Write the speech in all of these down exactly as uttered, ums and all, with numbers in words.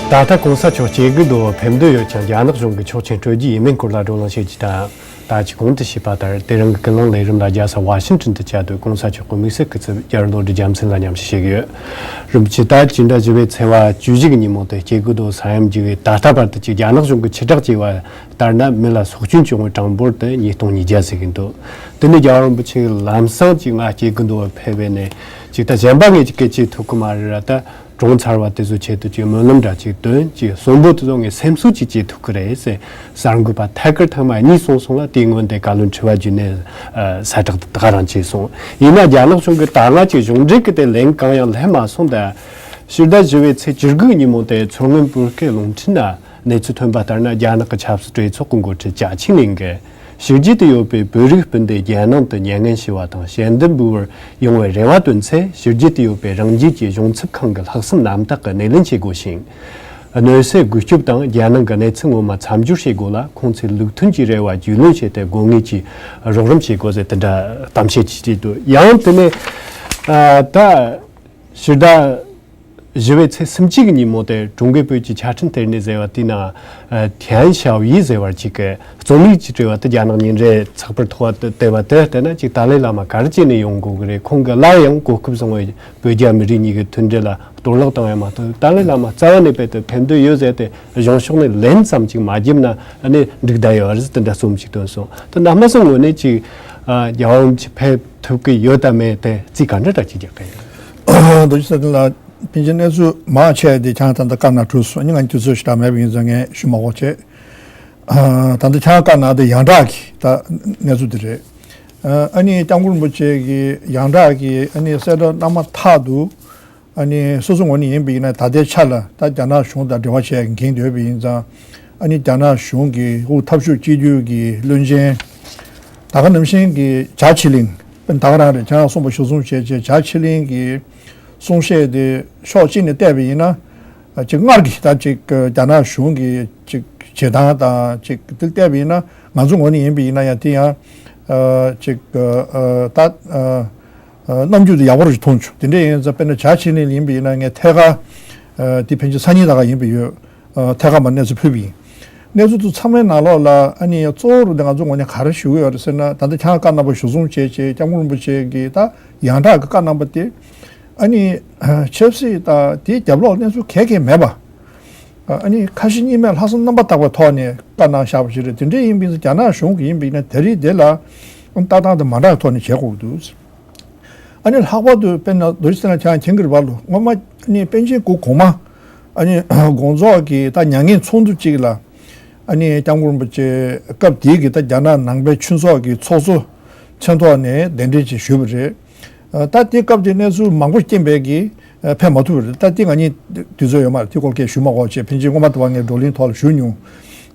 ད་ལྟ་གོང་ས་མཆོག་སྐྱེ་རྒུ་མདོ་བར་ཕེབས་འདོད་ཡོད་ཀྱང་རྒྱ་ནག་གཞུང་གིས་ཆོག་མཆན་སྤྲོད་རྒྱུ་ཡིན་མིན་སྐོར་ལ་བགྲོ་གླེང་བྱེད་རྒྱུ་དང་། ད་ཅི་གོང་དུ་ཞུས་པ་ལྟར་དེ་རིང་གི་ཀུན་གླེང་ལས་རིམ་ལ་རྒྱལ་ས་ཝ་ཤིང་ཏོན་དུ་བཅའ་སྡོད་གོང་ས་མཆོག་གི་དམིགས་བསལ་སྐུ་ཚབ་རྒྱ་རི་ལོ་ཌི་རྒྱལ་མཚན་ལ་མཉམ་ཞུགས་བྱེད་ཀྱི་ཡོད། རིན་པོ་ཆེ། ད་སྤྱི་ཟླ་བཞི་པའི་ཚེས་པ་བཅུ་བཞི་གི་ཉིན་མོ་དེ་སྐྱེ་རྒུ་མདོ་ས་ཡོམ་བརྒྱུད་ད་ལྟ་བར་དུ་ཅིག་རྒྱ་ནག་གཞུང་གི་ཕྱི་བསྒྲགས་བྱས་པ་ལྟར་ན། མི་ལ་སྲོག་སྐྱོན་བྱུང་བའི་གྲངས་འབོར་དེ་ཉིས་སྟོང་ཉིས་བརྒྱ་ཟིན་གྱི་འདུག་དེ་ནི་རྒྱལ་བ་རིན་པོ་ཆེ་ལམ་སང་ཅིག་ང་སྐྱེ་རྒུ་མདོ་བར་ཕེབས་པ་ནས་ཅིག་ད་གཞན་པ་ངས་ཅིག་སྐད་ཆ་ཐོས་གི་མ་རེད་ར། ད་གྲོངས་ཚར་བ་དེ་ཚོའི་ཆེད་དུ་ཅིག་སྨོན་ལམ་འདྲ་ཅིག་འདོན། ཅིག་གསོན་པོ་དེ་ཚོ་ངས་སེམས་གསོ་ཅིག་བྱེད་ཐུབ་ཀྱི་རེད་ཟེར་གསར་འགོད་པ་ཐད་ཀར་ཐེངས་མ་གཉིས་གསུངས་སོང་ལ། དེའི་སྔོན་དེ་བཀའ་བློན་ཁྲི་པ་བརྒྱུད་ནས་ཨ་གསལ་བསྒྲགས་དེ་ད་ག་རང་བྱས་སོང་། ཡིན་ན་རྒྱ་ནག་གཞུང་གིས་ད་སྔ་ཅིག་གཞུང་འབྲེལ་གྱི་དེ་ལན་གང་ཡང་སླེབས་མ་སོང་། ད་ཕྱི་ཟླ་བཞི་པའི་ཚེས་བཅུ་དགུ་ཉིན་མོ་དེ་མཚོ་སྔོན་བོད་སྐད་རླུང་འཕྲིན་ནང་གནས་ཚུལ་ཐོན་པ་ལྟར་ན། རྒྱ་ནག་གི་ཆབ་སྲིད་གྲོས་ཚོགས་ཀྱི་འགོ་ཁྲིད་ཅཱ་ཆི་ལིན་གྱིས་ཕྱི་རྒྱལ་དུ་ཡོད་པའི་བོད་རིགས་སྤུན་ཟླས་རྒྱལ་ནང་དུ་མྱ་ངན་ཞུ་བ་དང་ཞལ་འདེབས་འབུལ་བར་ཡོང་བའི་རེ་བ་བཏོན་ཚེ། ཕྱི་རྒྱལ་དུ་ཡོད་པའི་རང་རྒྱལ་གྱི་གཞུང་ཚབ་ཁང་གི་ལྷག་བསམ་རྣམ་དག་གི་སྣེ་ལེན་བྱེད་དགོས་ཤིང་། གནོད་སེལ་རྒུད་སྐྱོབ་དང་རྒྱལ་ནང་གི་གནས་ཚུལ་ངོ་མ་མཚམས་སྦྱོར་བྱེད་དགོས་ལ། ཁོང་ཚོའི་ལུགས་མཐུན་གྱི་རེ་བ་རྒྱུས་ལོན་བྱས་ཏེ་དགོས་ངེས་ཀྱི་རོགས་རམ་བྱེད་དགོས་ཟེར་དེ་འདྲ་གཏམ་བཤད་ཅིག་བྱས་འདུག་ཡང་དེ་ནས་ཨ་ད་ཕྱི་ཟླ་བཞི་པའི་ཚེས་སུམ་ཅུ་གི་ཉིན་མོ་དེ་ཀྲུང་གོའི་བོད་ཀྱི་ཆ་འཕྲིན་ལྟེ་གནས་ཟེར་བ་དེའི་ནང་ཨ་ཐན་ཞའོ་ཡི་ཟེར་བ་ཅིག་གིས་རྩོམ་ཡིག་ཅིག་བྲིས་པ་དེ། རྒྱ་ནག་ཉིན་རེའི་ཚགས་པར་ཐོག་ཏུ་བལྟས་པ་དེ་ལྟར་ན། ཅིག་ཏཱ་ལའི་བླ་མ་ག་རེ་བྱས་ནས་ཡོང་དགོས་ཀྱི་རེད། ཁོང་གིས་སླར་ཡང་གོ་སྐབས་བཟང་བའི་བོད་རྒྱ་མི་རིགས་གཉིས་ཀྱི་མཐུན་འབྲེལ་ལ་གཏོར་བརླག་བཏང་ཡོད་མ་གཏོགས། ཏཱ་ལའི་བླ་མ་རྩ་བ་ནས་རྦད་དེ་ཕན་འདོད་ཡོད་ཟེར་ཏེ་གཞུང་ཕྱོགས་ནས་ལན་ཙམ་ཅིག་མ་བརྒྱབ་ན་ཨ་ནི་འགྲིག་བསྡད་ཡོད་རེད་ཟེར་དེ་འདྲ་རྩོམ་ཞིག་བཏོན་སོང་། ད་གནམ་མེད་ས་མེད་ངོས་ནས་ཅིག་ཨ་རྒྱལ་བ་རིན་པོ་ཆེ་ཕེབས་ཐུབ་ཀྱི་ཡོད་དམ་མེད་དེ་རྩིས་ག་འདྲ་འདྲ་ཅིག་རྒྱག་གི་ཡོད། རྡོ་རྗེ་ས་ལྡན་ལགས། ཕལ་ཆེར་གནས་ཚུལ་མང་ཆེ་བ་དེ་ཁྱེད་རང་ད་ལྟ་བཀའ་གནང་གྲུབ་སོང་། ཨ་ནི་ང་དུས་ཚོད་ཞེ་དྲག་མེད་པ་ཡིན་ཙང་ངས་ཞུ་མ་དགོས་བྱས། ཨ་ད་ལྟ་ཁྱེད་རང་བཀའ་གནང་དེ་ཡོངས་གྲགས་ཀྱི་ད་གནས་ཚུལ་དེ་རེད། ཨ་ཨ་ནི་སྐྱབས་མགོན་རིན་པོ་ཆེ་གི་ཡོངས་གྲགས་ཀྱི་ཨ་ནི་གསལ་བསྒྲགས་གནང་མ་ཐག་ཏུ། ཨ་ནི་སོ་སོ་ངོས་ནས་ཡིན་པ་ཡིན་ན་ད་ལྟའི་ཆ་ལ་ད་རྒྱ་ནག་གཞུང་དང་འབྲེལ་བ་བྱས་འགན་འདོད་པ་ཡིན་ཙང་། ཨ་ནི་རྒྱ་ནག་གཞུང་གི་དབུས་འཐབ་ཕྱོགས་གཅིག་གྱུར་གྱི་བློན་ཆེན་ད་ག་ནང་བཞིན་གྱི་ཇཱ་ཆི་ལིན། ད་ག་རང་རེད། ཁྱེད་རང་གསུངས་པ་གཞིར་བཟུང་བྱས་བྱས་ཇཱ་ཆི་ལིན་གྱི་གསུང་བཤད་དེ་ཕྱོགས་གཅིག་ནས་བལྟས་པ་ཡིན་ན། ཅིག་སྔར་གྱི་ད་ཅིག་རྒྱ་ནག་གཞུང་གི་ཅིག་བྱེད་སྟངས་དང་ཅིག་དེ་བལྟས་པ་ཡིན་ན། ང་ཚོ་ངོས་ནས་ཡིན་པ་ཡིན་ན་ཡང་དེ་ཡང་ཅིག་ད་རྣམ་འགྱུར་དེ་ཡག་པོ་རེ་མཐོང་བྱུང་། དེ་འདྲ་ཡིན་ཙང་དཔེར་ན་ཇཱ་ཆི་ལིན་ཡིན་པ་ཡིན་ན་ངས་ཐད་ཀར་དེ་ཕན་ཆད་སང་ཉིན་ད་ག་ཡིན་པ་ཡོད། ཐད་ཀར་མར་གནས་ཚུལ་ཕུལ་བ་ཡིན། གནས་ཚུལ་དེ་ཚང་མའི་ནང་ལོགས་ལ་ཨ་ནི་གཙོ་བོ་རུ་དེ་ང་ཚོ་ངོས་ནས་ག་རེ་ཞུ་གི་ཡོད་རེད་ཟེར་ན། ད་ལྟ་ཁྱེད་རང་བཀའ་གནང་བ་གཞིར་བཟུང་བྱས་བྱས་སྐྱབས་མགོན་རིན་པོ་ཆེ་གིས་ད་ཡོངས་གྲགས་ཀྱི་བཀའ་གནང་བ་དེ་ཨ་ནི་ཆབ་སྲིད་དང་དེའི་རྒྱབ་ལོགས་གནས་ཚུལ་ག་གེ་མེད་པ། ཨ་ནི་ཁ་ཞེ་གཉིས་མེད་ལྷག་བསམ་རྣམ་པར་དག་པའི་ཐོག་ནས་བཀའ་གནང་བཞག་པ་ཞིག་རེད། དེ་འདྲ་ཡིན་པ་ཡིན་ཙང་རྒྱ་ནག་གཞུང་གི་ཡིན་པ་ཡིན་ན་ད་རེས་དེ་ལ་ལྟ་སྟངས་དེ་མ་འདྲ་བའི་ཐོག་ནས་བྱེད་དགོས་ཀྱི་འདུག་ཨ་ནི་ལྷག་པར་དུ་དཔེར་ན་རྡོ་རྗེ་སེང་གེ་ཁྱེད་རང་མཁྱེན་གྱི་རེད་པ། ལོ་སྔོན་མ་ཨ་ནི་པཎ་ཆེན་སྐུ་གོང་མ་ཨ་ནི་དགོངས་རྫོགས་ཀྱི་ད་མྱ་ངན་ཚོགས་འདུ་གཅིག་ལ་ཨ་ནི་སྐྱབས་མགོན་རིན་པོ་ཆེ་སྐབས་དེའི་གི་ད་རྒྱ་ནག་ནང་པའི་ཆོས་ཚོགས་ཀྱི་ཚོགས་གཙོ་མཚན་ཐོག་ནས་གདན་འདྲེན་ཅིག་ཞུས་པ་རེད། ད་དེ་སྐབས་དེ་གནས་ཚུལ་མང་པོ་རྐྱེན་པས་ཀྱིས་ཕེབས་མ་ཐུབ་པ་རེད། ད་དེ་ང་གཉིས་དུས་ཚོད་ཡོད་མ་རེད། དེ་སྐོར་སྐད་ཞུ་མ་དགོས་བྱས་ཕལ་ཆེར་སྔོན་མ་དེ་བ་ངས་བགྲོ་གླེང་ཐོག་ལ་ཞུས་མྱོང་།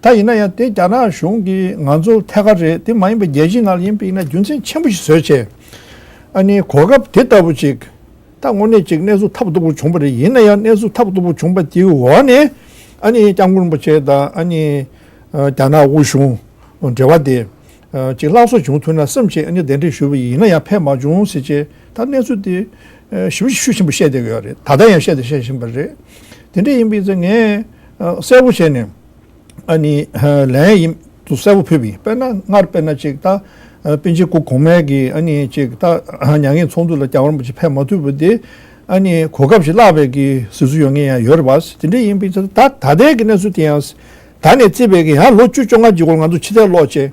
ད་ཡིན་ན་ཡང་དེ་རྒྱ་ནག་གཞུང་གིས་ང་ཚོ་ཐད་ཀར་རེད། དེ་མ་ཡིན་པའི་རྒྱལ་སྤྱིའི་ནང་ལ་ཡིན་པ་ཡིན་ན་རྒྱུ་མཚན་ཆེན་པོ་ཞིག་བཟོས་བྱས། ཨ་ནི་གོ་སྐབས་དེ་ལྟ་བུ་ཅིག་ད་དངོས་གནས་ཅིག་གནས་ཚུལ་ཐབས་སྡུག་པོ་བྱུང་བ་རེད། ཡིན་ན་ཡང་གནས་ཚུལ་ཐབས་སྡུག་པོ་བྱུང་བ་དེའི་འོག་ནས་ཨ་ནི་སྐྱབས་མགོན་རིན་པོ་ཆེ་དང་ཨ་ནི་རྒྱ་ནག་དབུས་གཞུང་འབྲེལ་བ་དེ། ཅིག་སླར་གསོ་བྱུང་ཐུབ་ན་བསམ་བྱས་ཨ་ནི་གདན་འདྲེན་ཞུས་པ་ཡིན་ན་ཡང་ཕེབས་མ་བྱུང་ཟེར་བྱས། ད་གནས་ཚུལ་དེ་ཞེ་པོ་ཅིག་ཤུགས་ཆེན་པོ་བཤད་བསྡད་ཀྱི་ཡོད་རེད། ད་ལྟ་ཡང་བཤད་དེ་བཤད་བཞིན་པ་རེད། དེ་འདྲ་ཡིན་པ་ཡིན་ཙང་ངས་གསལ་པོ་བྱས་ནས་ཨ་ནི་ལན་ཡིན་དུ་གསལ་པོ་ཕུལ་བ་ཡིན། དཔེར་ན་སྔར་དཔེར་ན་ཅིག་ད་པཎ་ཆེན་སྐུ་གོང་མའི་གི་ཨ་ནི་ཅིག་ད་མྱ་ངན་ཚོགས་འདུ་ལ་རྒྱལ་བ་རིན་པོ་ཆེ་ཕེབས་མ་ཐུབ་པ་དེ་ཨ་ནི་གོ་སྐབས་ཤིག་བརླག་པའི་གི་ཟེར་ཚུལ་ཡོད་མཁན་ཡང་ཡོད་རེད་པ། དེ་འདྲ་ཡིན་པ་ཡིན་ཙང་ད་ད་ལྟའི་གི་གནས་ཚུལ་དེ་ཡང་ད་ནས་བརྩིས་པའི་གི་ཡང་ལོ་བཅུ་བཅོ་ལྔ་གི་སྐོར་ང་ཚོ་ཕྱི་བལྟས་ཀློག་བྱས།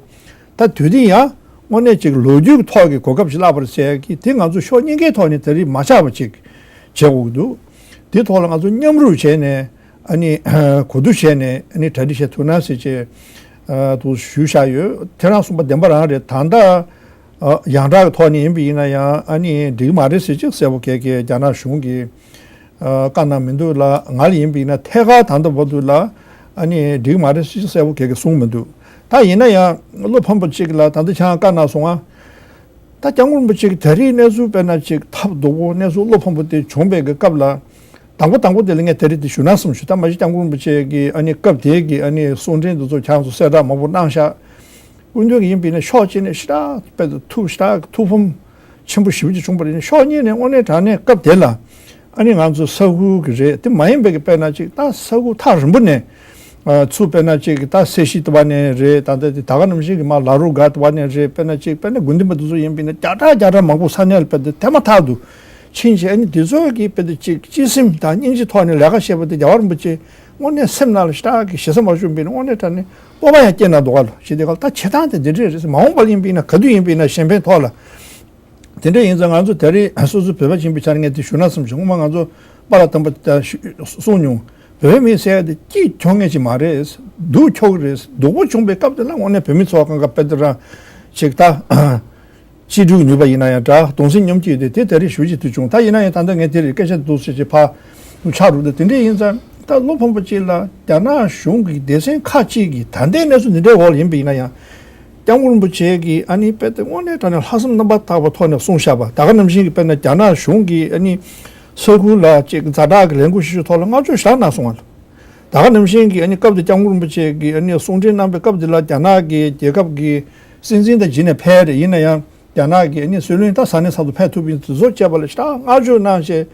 ད་དུས་དེ་ཡང་དངོས་གནས་ཅིག་ལོ་རྒྱུས་ཀྱི་ཐོག་གི་གོ་སྐབས་ཤིག་བརླག་པ་རེད་ཟེར་གི་དེ་ང་ཚོ་ཕྱོགས་གཉིས་ཀའི་ཐོག་ནས་ད་རེས་མ་ཆག་པ་ཅིག་བྱེད་དགོས་ཀྱི་འདུག་དེ་ཐོག་ལ་ང་ཚོ་མཉམ་རུབ་བྱས་ནས་ཨ་ནི་གོ་བསྡུར་བྱས་ནས་ཨ་ནི་གྲ་སྒྲིག་བྱེད་ཐུབ་ན་ཟེར་བྱས་དུ་ཞུས་བཞག་ཡོད། ཁྱེད་རང་གསུངས་པ་བདེན་པ་རང་རེད། ད་ལྟ་ཡོངས་གྲགས་ཀྱི་ཐོག་ནས་ཡིན་པ་ཡིན་ན་ཡང་ཨ་ནི་འགྲིག་གི་མ་རེད་ཟེར་ཅིག་གསལ་པོ་གས་གས་རྒྱ་ནག་གཞུང་གིས་བཀའ་གནང་མི་འདུག་ལ། ང་ལ་ཡིན་པ་ཡིན་ན་ཐད་ཀར་ད་ལྟ་བར་དུ་ལ་ཨ་ནི་འགྲིག་མ་རེད་ཟེར་གསལ་པོ་གས་གས་གསུངས་མི་འདུག་ད་ཡིན་ན་ཡང་བློ་ཕམ་པ་གཅིག་ལ་ད་ལྟ་ཁྱེད་རང་བཀའ་གནང་སོང་ང་། ད་སྐྱབས་མགོན་རིན་པོ་ཆེ་གིས་ད་རེས་གནས་ཚུལ་དཔེར་ན་ཅིག་ཐབས་སྡུག་པོ་གནས་ཚུལ་བློ་ཕམ་པོ་དེ་བྱུང་བའི་གི་སྐབས་ལ། དང་པོ་དང་པོ་དེ་ལ་ངས་ད་རེས་དེ་ཞུ་ན་བསམ་ཞུ། ད་མ་གཞི་སྐྱབས་མགོན་རིན་པོ་ཆེ་གིས་ཨ་ནི་སྐབས་དེའི་གི་ཨ་ནི་གསུང་འཕྲིན་དེ་ཚོ་ཁྱེད་རང་ཚོ་གསལ་བསྒྲགས་མང་པོ་གནང་ཤག་སྐུ་མདུན་གྱི་ཡིན་པས་ན་ཕྱོགས་གཅིག་ནས་ཞེ་དྲག་དཔེ་ཐུགས་ཞེ་དྲག་ཐུགས་ཕམ་ཆེན་པོ་ཞེ་པོ་ཅིག་བྱུང་བ་རེད། ཕྱོགས་གཉིས་ནས་དངོས་གནས་དྲང་གནས་སྐབས་དེ་ལ་ ཨ་ནི་ང་ཚོ་ས་ཁུལ་གྱི་རེད། དེ་མ་ཡིན་པའི་གི་དཔེར་ན་ཅིག་ད་ས་ཁུལ་ཐག་རིང་པོ་ནས་ཨ་ཚུར་དཔེར་ན་ཅིག་ད་སེར་བྱེས་དེ་བ་ནས་རེད། ད་ལྟ་དེ་ད་ག་ནང་བཞིན་གྱི་མར་ལ་རུ་སྒར་དེ་བ་ནས་རེད། དཔེར་ན་ཅིག་དཔེར་ན་དགོན་སྡེ་པ་དེ་ཚོ་ཡིན་པས་ན་བརྒྱ་ཕྲག་བརྒྱ་ཕྲག་མང་པོ་ས་གནས་ལ་དཔེ་དེ་དེ་མ་ཐག་ཏུ་ཕྱིན་བྱས། ཨ་ནི་དེ་ཚོ་གི་དཔེ་དེ་ཅིག་སྤྱི་སེམས་དང་སྙིང་རྗེ་ཐོག་ནས་ལས་ཀ་བྱེད་པ་དེ་རྒྱལ་བ་རིན་པོ་ཆེ་དངོས་གནས་སེམས་ནང་ལ་ཞེ་དྲག་གི་ཞེ་ས་མ་བྱུང་བས་ན་དངོས་གནས་དྲང་གནས་སྤོབས་པ་ཡང་སྐྱེས་ན་འདུག་ག་ལ། ཞེས་དེ་ག་ལ་ད་བྱེད་སྟངས་དེ་འདི་འདྲས་རེད། མ་འོངས་པ་ཡིན་པས་ན་ག་དུས་ཡིན་པས་ན་གཞན་ཕན་ཐོག་ལ། དེ་འདྲ་ཡིན་ཙང་ང་ཚོ་ད་རེས་སོ་སོ་བོད་པ་ཡིན་པའི་ཆ་ནས་ངས་དེ་ཞུ་ན་བསམ་བྱུང་། སྔོན་མ་ང་ཚོ་པཱ་ལགས་དམ་པ་ད་ཞུ་གསུངས་མྱོང་། བོད་མི་ཟེར་ཡ་དེ་སྐྱིད་ཁྱོང་མཁན་ཅིག་མ་རེད། སྡུག་ཁྱོག་གི་རེད། སྡུག་པོ་བྱུང་བའི་སྐབས་དེ་ལ་དངོས་གནས་བོད་མི་ཚོ་གང་ག་དཔེ་དེ་རང་ཅིག་ད་གཅེས་ཕྲུག་ནུས་པ་ཡིན་ན་ཡང་འདྲ་གདུང་སེམས་མཉམ་སྐྱེད་དེ་དེ་ད་རེས་ཞུ་བྱེད་དུ་བྱུང་། ད་ཡིན་ན་ཡང་ད་ལྟ་ངས་དེ་རེད་སྐད་ཆ་འདུག་ཟེར་ཅིག་ཕར་ཆགས་རུག་ད་དེ་འདྲ་ཡིན་ཙང་ད་བློ་ཕམ་པ་ཅིག་ལ་རྒྱ་ནག་གཞུང་གི་སྡེ་ཚན་ཁག་ཅིག་གིས་ད་ལྟའི་གནས་ཚུལ་འདི་འདྲའི་འོག་ལ་ཡིན་པ་ཡིན་ན་ཡང་། སྐྱབས་མགོན་རིན་པོ་ཆེ་གིས་ཨ་ནི་དཔེ་དེ་དངོས་གནས་དྲང་གནས་ལྷག་བསམ་རྣམ་པར་དག་པའི་ཐོག་ནས་གསུངས་བཞག་པ། ད་ག་ནང་བཞིན་གྱི་དཔེར་ན་རྒྱ་ནག་གཞུང་གིས་ཨ་ནི་ས་ཁུལ་ལ་ཅིག་ཛ་དྲག་གི་ལས་འགུལ་ཞིག་ཞུ་ཐོག་ལ་བསྔགས་བརྗོད་ཞེ་དྲག་གནང་སོང་བ་ལ། ད་ག་ནང་བཞིན་གྱི་ཨ་ནི་སྐབས་དེ་སྐྱབས་མགོན་རིན་པོ་ཆེ་གིས་ཨ་ནི་གསུང་འཕྲིན་གནང་བའི་སྐབས་དེ་ལ་རྒྱ་ནག་གི་རྒྱལ་ཁབ་ཀྱི་སྲིད་འཛིན་དང་བརྒྱུད་ནས་ཕེབས་རེད། ཡིན་ན་ཡང་རྒྱ་ནག་གི་ཨ་ནི་སྲིད་བློན་ད་ས་གནས་ས་ཐོག་ཕེབས་ཐུབ་པའི་དུས་ཚོད་བཅད་པ་ལ་ཞེ་དྲག་བསྔགས་བརྗོད་གནང་བྱས།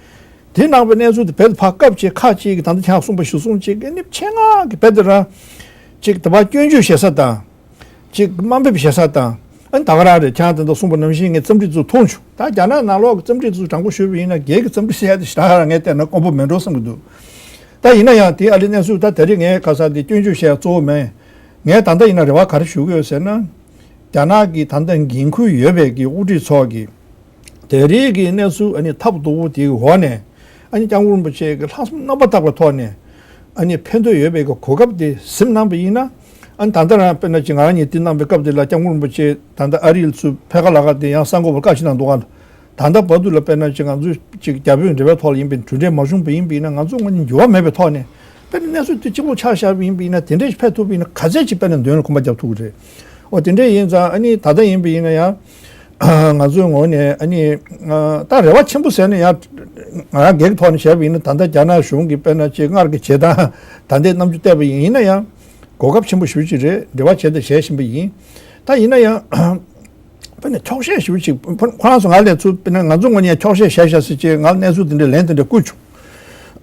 དེ་གནང་བའི་གནས་ཚུལ་དེ་བོད་དུ་ཕར་སྐབས་ཅིག་ཁག་ཅིག་གིས་ད་ལྟ་ཁྱེད་རང་གསུངས་པ་ཞུ་སོང་ཅིག་ཨ་ནི་ཆེད་མངགས་ཀྱི་བོད་དུ་རང་ཅིག་དེ་བ་སྐྱོན་བརྗོད་བྱེད་ས་དང་། ཅིག་དམའ་འབེབས་བྱེད་ས་དང་། ཨ་ནི་ད་ག་རང་རེད། ཁྱེད་རང་ད་ལྟ་གསུངས་པ་ནང་བཞིན་ངས་རྩོམ་སྒྲིག་ཚོ་མཐོང་བྱུང་། ད་རྒྱ་ནག་ནང་ལོགས་ཀྱི་རྩོམ་སྒྲིག་ཚོ་དྲང་པོ་ཞུས་པ་ཡིན་ན་སྒེར་གྱི་རྩོམ་སྒྲིག་ཟེར་ཡ་དེ་ཞེ་དྲག་རང་ངས་བལྟས་ན་དཀོན་པོ་མེད་འགྲོ་བསམ་གྱི་འདུག་ད་ཡིན་ན་ཡང་དེ་ཨ་ལི་གནས་ཚུལ་ད་དེ་རིང་ངས་ག་ས་དེ་སྐྱོན་བརྗོད་བྱེད་ཡ་གཙོ་བོ་མེད། ངས་ད་ལྟ་ཡིན་ན་རེ་བ་ག་རེ་ཞུ་གི་ཡོད་ཟེར་ན། རྒྱ་ནག་གིས་ད་ལྟ་འགན་ཁུར་ཡོད་པའི་གི་དབུ་ཁྲིད་ཚོ་གིས། དེ་རིང་གི་གནས་ཚུལ་ཨ་ནི་ཐབས་སྡུག་པོ་དེའི་འོག་ནས། ཨ་ནི་སྐྱབས་མགོན་རིན་པོ་ཆེ་གི་ལྷག་བསམ་རྣམ་པར་དག་པའི་ཐོག་ནས། ཨ་ནི་ཕན་ཐོགས་ཡོད་པའི་གི་གོ་སྐབས་དེ་ཟིན་གནང་བ་ཡིན་ན། ཨ་ནི་ད་ལྟ་རང་དཔེར་ན་ཅིག་ང་རང་གཉིས་དེ་གནང་བའི་སྐབས་དེ་ལ་སྐྱབས་མགོན་རིན་པོ་ཆེ་ད་ལྟ་ཨ་རི་ལ་ཚུར་ཕེབས་ཁ་ལ་ཁ་དེ་ཡང་གསར་འགོད་པར་བཀའ་ཞིག་གནང་འདུག་ག་ད་ལྟ་བར་དུ་ལ་དཔེར་ན་ཅིག་ང་ཚོས་ཅིག་རྒྱ་བོད་འབྲེལ་བའི་ཐོག་ལ་ཡིན་པའི་གྲུབ་འབྲས་མ་བྱུང་བ་ཡིན་པ་ཡིན་ན་ང་ཚོ་ངོས་ནས་འགྱུར་བ་མེད་པའི་ཐོག་ནས། དཔེར་ན་གནས་ཚུལ་དེ་གཅིག་པོ་ཆ་བཞག་པ་ཡིན་པ་ཡིན་ན་དེ་འདྲས་ཕེབས་ཐུབ་པ་ཡིན་ན་ག་ཚད་ཅིག་དཔེར་ན་མདུན་ལ་གོམ་པ་རྒྱབ་ཐུབ་ཀྱི་རེད། འོ་དེ་འདྲས་ཡིན་ཙང་ཨ་ནི་ད་ལྟ་ཡིན་པ་ཡིན་ན་ཡང་། ང་ཚོའི་ངོས་ནས་ཨ་ནི། ད་རེ་བ་ཆེན་པོ་ཟེར་ན་ཡང་། ང་རང་སྒེར་གྱི་ཐོག་ནས་བྱས་པ་ཡིན་ན་ད་ལྟ་རྒྱ་ནག་གཞུང་གིས་དཔེར་ན་ཅིག་སྔར་གྱི་བྱེད་སྟངས་ད་ལྟའི་རྣམ་འགྱུར་བལྟས་པ་ཡིན་ན་ཡང་། གོ་སྐབས་ཆེན་པོ་ཞེ་པོ་ཅིག་རེད། རེ་བ་བྱས་ཏེ་བྱས་བཞིན་པ་ཡིན། ད་ཡིན་ན་ཡང་། དཔེར་ན་འཁྱོག་བཤད་ཞེ་པོ་ཅིག་ཁོ་རང་ཚོ་ང་ལ་ཚུར་དཔེར་ན་ང་ཚོ་ངོས་ནས་འཁྱོག་བཤད་བྱས་བཞག་ཟེར་ཅིག་ང་ལ་གནས་ཚུལ་དེ་འདྲའི་ལན་དེ་འདྲ་བསྐུར་བྱུང་།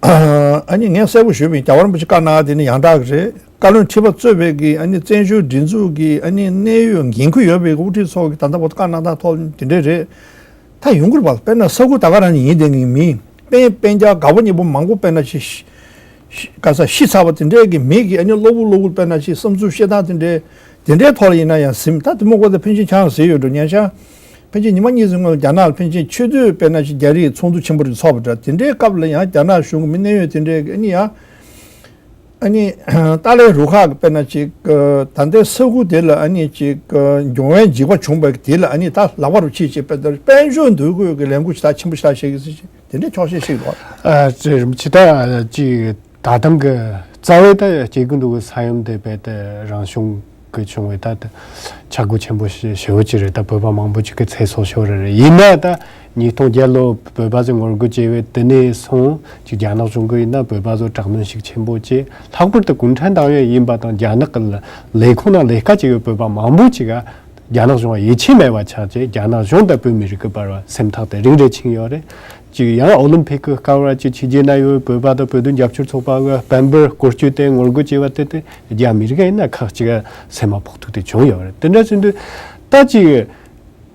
ཨ་ནི་ངས་གསལ་པོ་ཞུས་པ་ཡིན། རྒྱལ་བ་རིན་པོ་ཆེ་བཀའ་གནང་དེ་ནི་ཡང་དག་གི་རེད། བཀའ་བློན་ཁྲི་པ་གཙོས་པའི་གི་ཨ་ནི་བཙན་བྱོལ་སྒྲིག་འཛུགས་ཀྱི་ཨ་ནི་གནད་ཡོད་འགན་ཁུར་ཡོད་པའི་དབུ་ཁྲིད་ཚོ་གི་ད་ལྟ་བར་དུ་བཀའ་གནང་སྟངས་ཐོག་དེ་འདྲས་རེད། ད་ཡོང་གི་རེད་པ། དཔེར་ན་ས་ཁུལ་ད་ག་རང་ནས་ཡིན་བསྡད་མཁན་མི། དཔོན་དཔོན་རྒྱ་དགའ་པོ་ཉེ་པོ་མང་པོ་དཔེར་ན་ཤི། ཤི་ག་ས་ཤི་ཚར་བ་དེ་འདྲས་ཀྱི་མི་གི་ཨ་ནི་གློ་བུར་གློ་བུར་དཔེར་ན་ཤི་བསམ་ཚུལ་བཤད་སྟངས་དེ་འདྲས། དེ་འདྲའི་ཐོག་ལ་ཡིན་ན་ཡང་ཟིན། ད་དེ་མོ་གོ་ད་ཕན་ཆད་ཆང་ཟེར་ཡོད་འགྲོ། ཉན་ཤག་ཕན་ཆད་ཉི་མ་གཉིས་ཙམ་སྔོན་ལ་རྒྱ་ནག་ལ་ཕན་ཆད་ཆེས་མཐོའི་དཔེར་ན་ཤི་རྒྱ་རིགས་ཚོགས་འདུ་ཆེན་པོ་རེ་ཚོགས་པ་འདྲ། དེ་འདྲའི་སྐབས་ལ་ཡང་རྒྱ་ནག་གཞུང་གི་མི་གནད་ཡོད་དེ་འདྲས་ཀྱི་ཨ་ནི་ཡང་། ཨ་ནི་ཏཱ་ལའི་རུ་ཁག་གི་དཔེར་ན་ཅིག་ད་ལྟའི་ས་ཁུལ་དེ་ལ་ཨ་ནི་ཅིག་འབྱུང་བའི་འཇིགས་པ་བྱུང་བའི་དེ་ལ་ཨ་ནི་ད་ལག་པ་རུ་ཕྱིས་ཅིག་དཔེ་ལྟར་དཔལ་འབྱོར་འདུལ་དགོས་ཀྱི་ལས་འགུལ་ཞེ་དྲག་ཆེན་པོ་ཞེ་དྲག་བྱེད་ཀྱི་ཟེར་ཅིག་དེ་འདྲའི་འཁྱོག་བཤད་ཞིག་རེད། ཨ་ཅེ་རིན་པོ་ཆེ་ད་ཅིག་ད་ཐེངས་ཀྱི་རྩ་བའི་ད་སྐྱེ་རྒུ་འགྲོ་གི་ས་ཡོམ་དེ་རྦད་དེ་རང་བྱུང་གི་བྱུང་བའི་ད་ཆག་སྒོ་ཆེན་པོ་ཞེ་ཞེ་བོ་ཅིག་རེད། ད་བོད་པ་མང་པོ་ཅིག་གི་ཚེ་སྲོག་ཤོར་རེད། ཡིན་ན་ད་ཉིས་སྟོང་བརྒྱད་ལོ་བོད་པ་ཚོས་ངོ་རྒོལ་བྱས་པའི་དེ་ནས་བཟུང་ཅིག་རྒྱ་ནག་གཞུང་གིས་ཡིན་ན་བོད་པ་ཚོར་དྲག་གནོན་ཞིག་ཆེན་པོ་བྱས། ལྷག་པར་དུ་གུང་ཁྲན་ཏང་ཡོན་ཡིན་པ་དང་རྒྱ་ནག་གི་ལས་ཁུངས་ནང་ལས་ཀ་བྱེད་པའི་བོད་པ་མང་པོ་ཅིག་ག་རྒྱ་ནག་གཞུང་ལ་ཡིད་ཆེས་མེད་པ་ཆགས་བྱས། རྒྱ་ནག་གཞུང་དང་བོད་མི་རིགས་ཀྱི་བར་བ་སེམས་ཐག་དེ་རིང་རེ་ཆིངས་ཡོད་རེད། ཅིག་ཡང་ཨོ་ལིམ་ཕིག་གི་སྐབས་ལ་ཅིག་ཕྱི་རྒྱལ་ན་ཡོད་བོད་པ་དང་བོད་དོན་རྒྱབ་སྐྱོར་ཚོགས་པ་གི་དཔལ་འབར་སྐོར་སྐྱོད་དེ་ངོ་རྒོལ་བྱས་པ་དེ་དེ་རྒྱ་མི་རིགས་ཡིན་ན་ཁག་ཅིག་སེམས་མ་ཕོག་ཐུག་དེ་བྱུང་ཡོད་རེད། དེ་འདྲ་ཟིན་དུས་ད་ཅིག་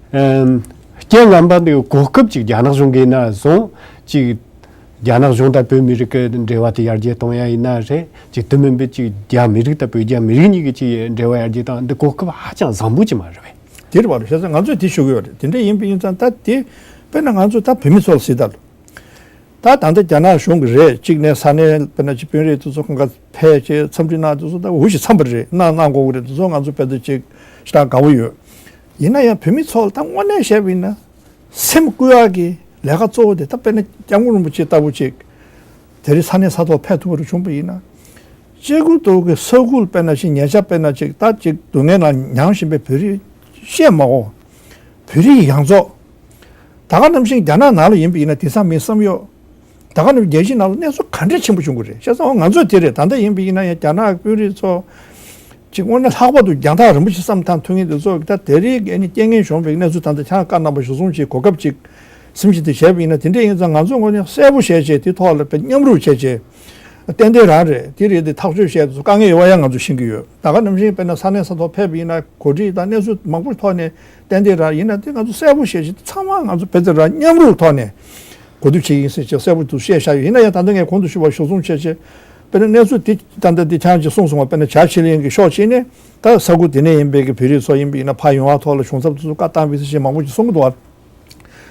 ཨམ། རྐྱེན་ངན་པ་འདི་གོ་སྐབས་ཅིག་རྒྱ་ནག་གཞུང་གིས་ན་བཟུང་ཅིག་རྒྱ་ནག་གཞུང་དང་བོད་མི་རིགས་ཀྱི་འབྲེལ་བ་དེ་ཡར་རྒྱས་གཏོང་ཡ་ཡིན་ན་རེད། ཅིག་དེ་མིན་པའི་ཅིག་རྒྱ་མི་རིགས་དང་བོད་རྒྱ་མི་རིགས་གཉིས་ཀྱི་ཅིག་འབྲེལ་བ་ཡར་རྒྱས་གཏོང་འདི་གོ་སྐབས་ཧ་ཅང་བཟང་པོ་ཅིག་མ་རེད་པས། དེ་རེད་བ་རེད། བྱས་ཙང་ང་ཚོས་དེ་ཞུ་གི་ཡོད་རེད། དེ་འདྲ་ཡིན་པ་ཡིན་ཙང་ད་དེ་དཔེར་ན་ང་ཚོ་ད་བོད་མི་ཚོ་ལ་གཟིགས་ད་ལ། ད་ད་ལྟ་རྒྱ་ནག་གཞུང་གི་རེད། གཅིག་ནས་ས་གནས་དཔེར་ན་ཅིག་དཔོན་རིགས་དེ་ཚོ་གང་ག་ཕེབས་བྱས་འཚམས་འདྲི་གནང་དེ་ཚོ་ད་འུ་ཞིག་འཚམས་པ་རེད། གནང་གནང་དགོས་ཀྱི་རེད། དེ་ཚོ་ང་ཚོ་དཔེ་ད་ཅིག་ཞེ་དྲག་དགའ་བོ་ཡོད། ཡིན་ན་ཡང་བོད་མི་ཚོ་ལ་ད་དངོས་གནས་བཤད་པ་ཡིན་ན་སེམས་བསྐུལ་ཡག་གི་ལས་ཀ་གཙོ་བོ་དེ་ད་དཔེར་ན་སྐྱབས་མགོན་རིན་པོ་ཆེ་ལྟ་བུ་ཅིག་དེ་རིང་ས་གནས་ས་ཐོག་ཕེབས་ཐུབ་པ་རུ་བྱུང་བ་ཡིན་ན། སྐྱེ་རྒུ་མདོ་གི་ས་ཁུལ་དཔེར་ན་ཅིག་ཉེ་ཆར་དཔེར་ན་ཅིག་ད་ཅིག་སྡུག་བསྔལ་ནང་མྱངས་བཞིན་པའི་བོད་རིགས་བཤད་མ་དགོས། བོད་རིགས་ཡོངས་རྫོགས། ད་ག་ནང་བཞིན་རྒྱ་ནག་ནང་ལ་ཡིན་པ་ཡིན་ན་དེང་སང་མི་བསམ་ཡོད། ད་ག་ནང་རྒྱལ་སྤྱི་ནང་ལ་གནས་ཚུལ་ག་འདྲས་ཆེན་པོ་བྱུང་གི་རེད། བྱས་ཙང་ང་ཚོས་དེ་རེད། ད་ལྟ་ཡིན་པ་ཡིན་ན་ཡང་རྒྱ་ནག་གི་དཔོན་རིགས་ཚོ་ཅིག་དངོས་གནས་ལྷག་པར་དུ་རྒྱང་ཐག་རིང་པོ་ཞིག་བསམ་བློ་བཏང་ཐུབ་མཁན་དེ་ཚོ་གི་ད་དེ་རིང་གི་ཨ་ནི་རྐྱེན་ངན་བྱུང་བའི་གནས་ཚུལ་ད་ལྟ་ཁྱེད་རང་བཀའ་གནང་བ་གཞིར་བཟུང་བྱས་གོ་སྐབས་ཅིག་ སེམས་ཀྱི་དེ་བྱས་པ་ཡིན་ན། དེ་འདྲ་ཡིན་ཙང་ང་ཚོའི་ངོས་ནས་གསལ་པོ་བྱས་བྱས་དེ་ཐོག་ལ་དཔེ་མཉམ་རུབ་བྱས་བྱས། ཏན་ཏན་རང་རེད། དེ་རེད། དེ་ཐག་གཅོད་བྱས་དུས་དཀའ་ངལ་ཡོད་པ་ཡང་ང་ཚོ་ཤེས་ཀྱི་ཡོད། ད་ག་ནང་བཞིན་དཔེར་ན་ས་གནས་ས་ཐོག་ཕེབས་པ་ཡིན་ན་གོ་སྒྲིག་དང་གནས་ཚུལ་མང་པོའི་ཐོག་ནས་ཏན་ཏན་རང་ཡིན་ན། དེ་ང་ཚོ་གསལ་པོ་བྱས་བྱས་ཚང་མ་ང་ཚོ་དཔེ་དེ་རང་མཉམ་རུབ་ཐོག་ནས་གོ་བསྡུར་བྱེད་ཀྱི་ཡིན་ཟེར་བྱས་གསལ་པོ་དུ་བཤད་བཞག་ཡོད། ཡིན་ན་ཡང་ད་ལྟ་ངས་གོང་དུ་ཞུས་པ་ཞོགས་ཟུང་བྱས་བྱས། དཔེར་ན་གནས་ཚུལ་དེ་ད་ལྟ་འདི་ཁྱེད་རང་གིས་གསུངས་སོང་བ། དཔེར་ན་བྱ་ཕྱི་གླིང་གི་ཕྱོགས་གཅིག་ནས་ད་ས་ཁུལ་དེ་ནས་ཡིན་པའི་གི་བོད་རིགས་ཚོ་ཡིན་པ་ཡིན་ན་ཕར་ཡོང་བ་ཐོག་ལ་གཞུང་ཚབ་དེ་ཚོ་བཀའ་བཏང་བའི་ཟེར་བྱས་མང་པོ་ཅིག་གསུང་གི་འདུག་བ།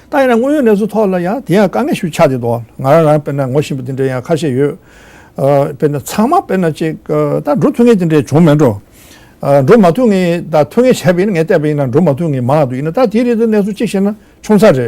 ད་ཡིན་ན་དངོས་ཡོད་གནས་ཚུལ་ཐོག་ལ་ཡང་དེ་ཡང་དཀའ་ངལ་ཞིག་ཆགས་བསྡད་འདུག་ང་རང་རང་དཔེར་ན་ངོ་ཤེས་པ་དེ་འདྲ་ཡང་ཁ་ཤས་ཡོད། ཨ། དཔེར་ན་ཚང་མ་དཔེར་ན་ཅིག་ཨ། ད་འགྲོ་ཐུབ་མཁན་དེ་འདྲ་བྱུང་མེད་འགྲོ། ཨ། འགྲོ་མ་ཐུབ་མཁན་དང་ཐུབ་མཁན་བྱས་པ་ཡིན་ན། ངས་བལྟས་པ་ཡིན་ན་འགྲོ་མ་ཐུབ་མཁན་མང་འདུག་ཡིན་ན་ད་དེ་རེད། དེ་གནས་ཚུལ་གཅིག་བཤད་ན་ཆུང་ས་རེད།